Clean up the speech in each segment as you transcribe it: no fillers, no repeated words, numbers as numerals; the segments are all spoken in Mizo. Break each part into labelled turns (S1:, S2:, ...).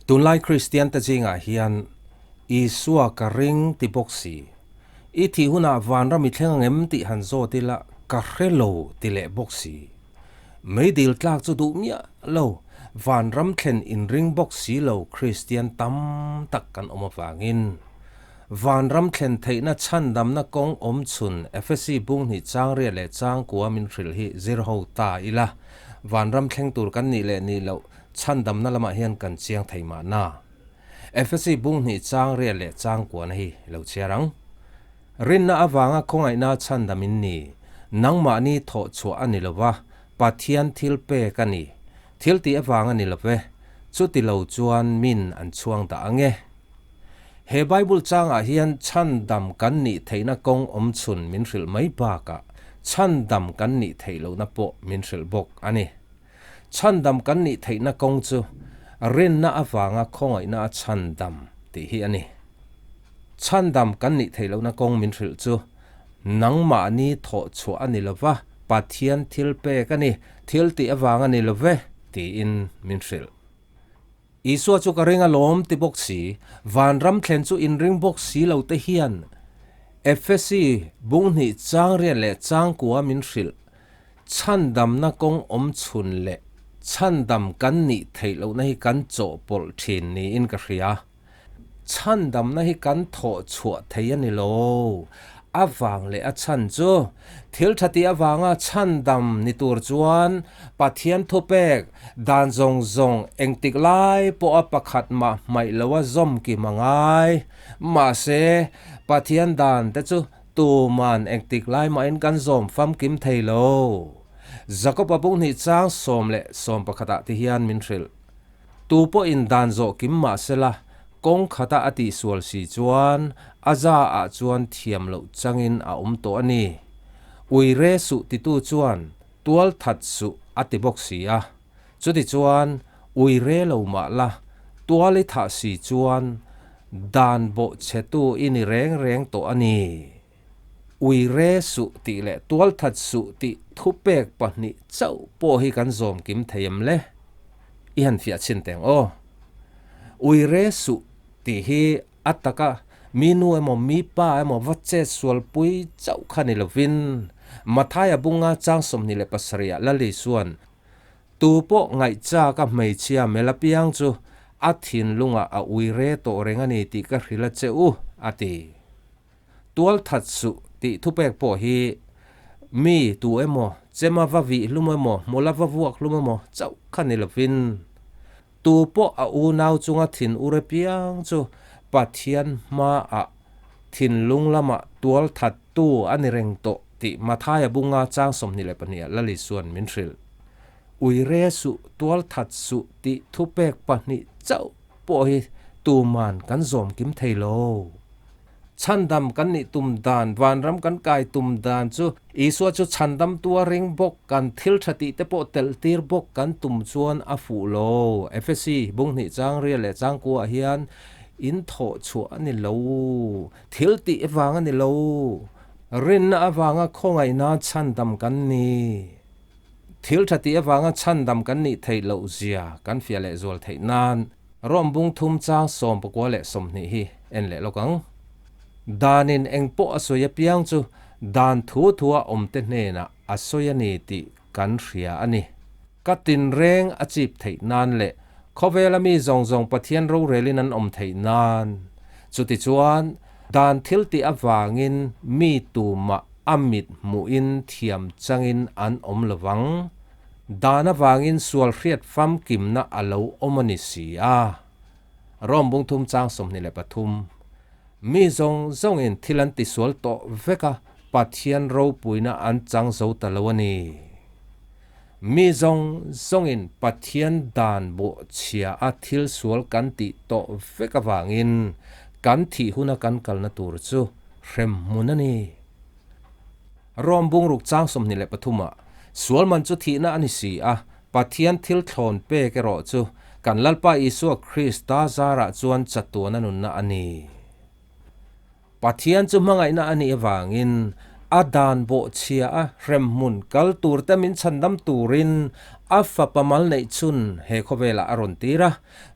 S1: Tunlai Kristian te zingah hian Isua ka ring ti bawk si, i thih hunah vanram i thleng angem tih han zawt ila ka hre lo ti leh bawk si. Meidil tlak chu duh miah lo, vanram thlen inring bawk si lo Kristian tam tak kan awm avangin vanram thlen theihna chhandamna kawng awm chhun Efesi bunghnih changriat leh changkua min hrilh hi zir ho ta ila vanram thleng tur kan nih leh nih loh Chhandamna lamah hian kan chiang thei mahna. Efesi bung hnih chang riat leh chang kuana hi lo chhiar ang. Rinna avanga khawngaihna chhandam in ni. Nangmahni thawh chhuah a ni lova, Pathian thil pek a ni. Thil tih avang a ni love. Chuti lo chuan min an chhuang dah ang e. He Bible changah hian chhandam kan nih theihna kawng awm chhun min hrilh mai bakah chhandam kan nih theih lohna pawh min hrilh bawk a ni. Chhandam kan nih theihna kawng chu rinna avanga khawngaihna a chhandam tih hi a ni. Chhandam kan nih theih lohna kawng min hrilh chu nangmahni thawh chhuah a ni lova, Pathian thil pek a ni, thil tih avang a ni love tiin min hrilh. Isua chu ka ring alawm ti bawk si, vanram thlen chu inring bawk si lo te hian Efesi bunghnih changriat leh changkua min hrilh. Chhandamna kawng awm chhun leh chhandam kan nih theih lohna hi kan chawhpawlh thin niin ka hria. Chhandamna hi kan thawh chhuah thei a ni lo. A vang leh a chhan chu thil tha tih avanga chhandam ni tur chuan Pathian thupek dan zawng zawng engtik lai pawha pakhat mah hmaih loa zawm kim a ngai. Mahse, Pathian dan te chu Tuman engtik lai mahin kan zawm famkim thei lo. Jakob-a bunghnih chang 11 ah ti hian min hrilh. Tu pawhin dan zawh kim mah sela, kawng khata a tihsual si chuan a za ah chuan thiam loh changin a awm tawh a ni. Ui re suh titu chuan tual that suh a ti bawk si a. Chutichuan, ui re lo mah la, tual i thah si chuan dan bawh chhetu i ni reng reng tawh a ni. Ui re suh tih leh tual that suh tih thupek pahnih chauh pawh hi kan zawm kim thei em le? I han fiah chhin teng aw. Ui re suh tih hi a taka mi nu emaw mi pa emaw va chet sualpui chauh kha ni lovin Mathaia bunga chang 27 ah Lali chuan Tu pawh ngaihchak a hmeichhia mel apiang chu a thinlungah a ui re tawh reng a ni tih ka hrilh a che u, a ti. Tual that suh tih thupek pawh hi mi tu emaw, chema va vih hlum emaw, hmula va vuak hlum emaw chauh kha ni lovin, tu pawh a unau chunga thin ur apiang chu Pathian hmaah thinlung lamah tual that tu a ni reng tawh tih Mathaia bunga chang 22 ah Lali chuan min hrilh. Ui re suh, tual that suh tih thupek pahnih chauh pawh hi tuman kan zawm kim thei lo. Chhandam kan nih tum dan, vanram kan kai tum dan chu Isua chu chhandam tua ring bawk, kan thil tha tih te pawh telh tir bawk kan tum chuan a fuh lo. Efesi bunghnih chang rial leh changkua ah hian in thawh chhuah a ni lo. Thil tih avang a ni lo. Rinna avanga khawngaihna chhandam kan ni. Thil tha tih avanga chhandam kan nih theih loh zia kan fiah leh zual theih nan Rom bung thum chang 19 hi en leh lawk ang. Danin eng pawh a sawi apiang chu dan thu thua awmte hnenah a sawi a ni tih kan hria a ni. Ka tinreng a chip theih nan leh khawvela mi zawng zawng Pathian rorelin an awm theih nan. Chutichuan, dan thil tih avangin mi tumah a mit hmuhin thiam changin an awm lovang. Dan avangin sual hriat famkimna a lo awm a ni si a. Rom bungthum chang 23. Mi zawng zawngin thil an tisual tawh vek a, Pathian ropuina an chang zo ta lo a ni. Mi zawng zawngin Pathian dan bawhchhia a thil sual kan tih tawh vek avangin kan thih huna kan kalna tur chu hrem hmun a ni. Rom bungruk chang 23 ah, Sual man chu thihna a ni si a, Pathian thil thlawn pek erawh chu kan Lalpa Isua Krista zarah chuan chatuana nunna a ni. Pathian chu hmangaihna a nih avangin A dan bawhchhia a hremhmun kal turte min chhandam turin a Fapa mal neih chhun he khawvelah a rawn tir a.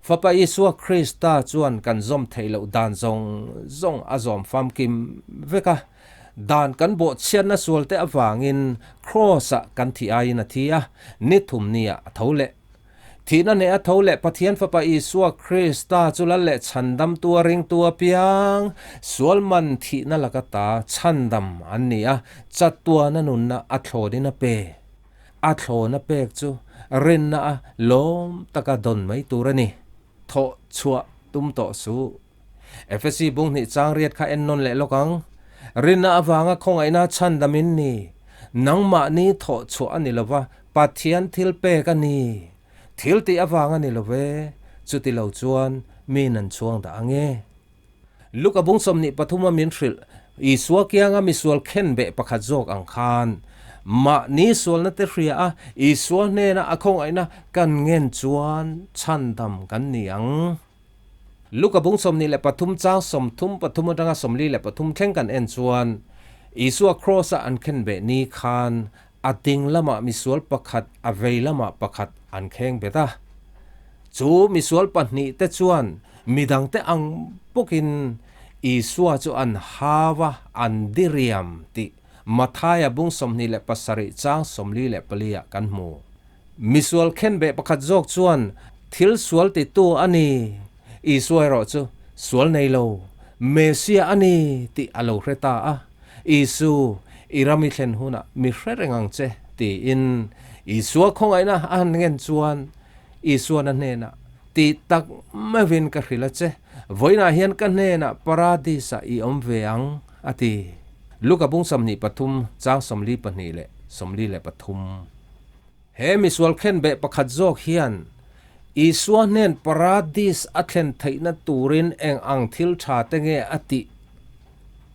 S1: Fapa Isua Krista chuan kan zawm theih loh dan zawng zawng a zawm famkim vek a. Dan kan bawhchhiatna sualte avangin Kraws-ah kan thih aiin a thi a, ni thum niah a tho leh. Thihna hneh a tho leh Pathian Fapa Isua Krista chu lal leh chhandamtu a ringtu apiang sual man thihna laka ta chhandam an ni a, chatuana nunna a thlawnin a pe. A thlawna pek chu rinna a lawm taka dawn mai tur a ni. Thawh chhuah tum tawh suh. Efesi bung hnih chang riat kha en nawn leh lawk ang. Rinna avanga khawngaihna chhandam in ni. Nangmahni thawh chhuah a ni lova, Pathian thil pek a ni. Thil tih avang a ni lo ve, chuti lo chuan mi nan chhuang dah ang e. Luka bung 23 a min hrilh, Isua kianga misual khenbeh pakhat zawk ang khan, mahni sualna te hria a, Isua hnena a khawngaihna kan ngen chuan chhandam kan ni ang. Luka bung 23 chang 33 atanga 43 thleng kan en chuan, Isua kraws-a an khenbeh ni khan a ding lamah misual pakhat a vei lamah pakhat an kheng bet a. Chu misual pahnih te chuan midangte ang bawkin Isua chu an hau a, an diriam tih Mathaia bung 27 chang 44 ah kan hmu. Misual khenbeh pakhat zawk chuan thil sual titu a ni, Isua erawh chu sual nei lo, Mesia a ni tih a lo hre ta a. Isu, i ram i thlen hunah mi hre reng ang che, tiin Isua khawngaihna a han ngen chuan Isuan a hnenah, Ti tak meuhin ka hrilh a che, vawiinah hian ka hnenah Paradis-ah i awm ve ang, a ti. Luka bung 23 chang 42 leh 43. He misual khenbeh pakhat zawk hian Isua hnen Paradis a thlen theihna turin eng ang thil tha te nge a tih?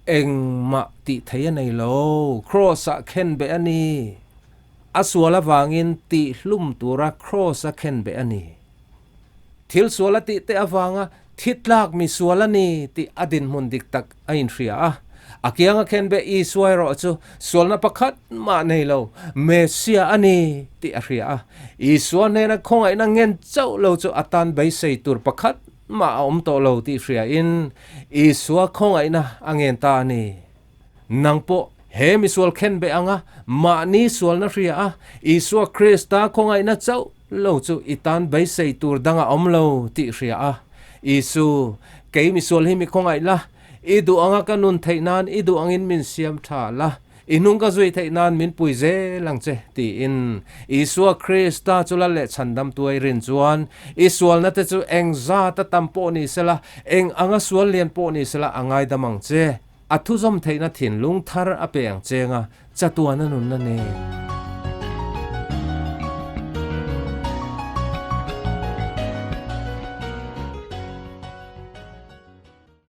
S1: Engmah tih thei a nei lo. Kraws-ah khenbeh a ni. A sual avangin tih hlum tura kraws-a khenbeh a ni. Thil sual a tih te avanga thi tlak mi sual a ni tih a dinhmun dik tak a inhria a. A kianga khenbeh Isua erawh chu sualna pakhat mah nei lo, Mesia a ni tih a hria a. Isua hnena khawngaihna ngen chauh lo chu a tan beisei tur pakhat mah a awm tawh lo tih hriain Isua khawngaihna a ngen ta a ni. Nang pawh he misual khenbeh anga mahni sualna hria a, Isua Krista khawngaihna chauh lo chu i tan beisei tur dang a awm lo tih hria a. Isu, kei misual hi mi khawngaih la, i duh anga ka nun theih nan i duh angin min siam tha la, i hnung ka zui theih nan min pui zel ang che, tiin Isua Krista chu la leh chhandam tuai rin chuan i sualna te chu eng zat a tam pawh ni sela, eng anga sual lian pawh ni sela a ngaidam ang che. A thuzawm theihna thinlung thar a pe ang cheng a, chatuan a nunna nen.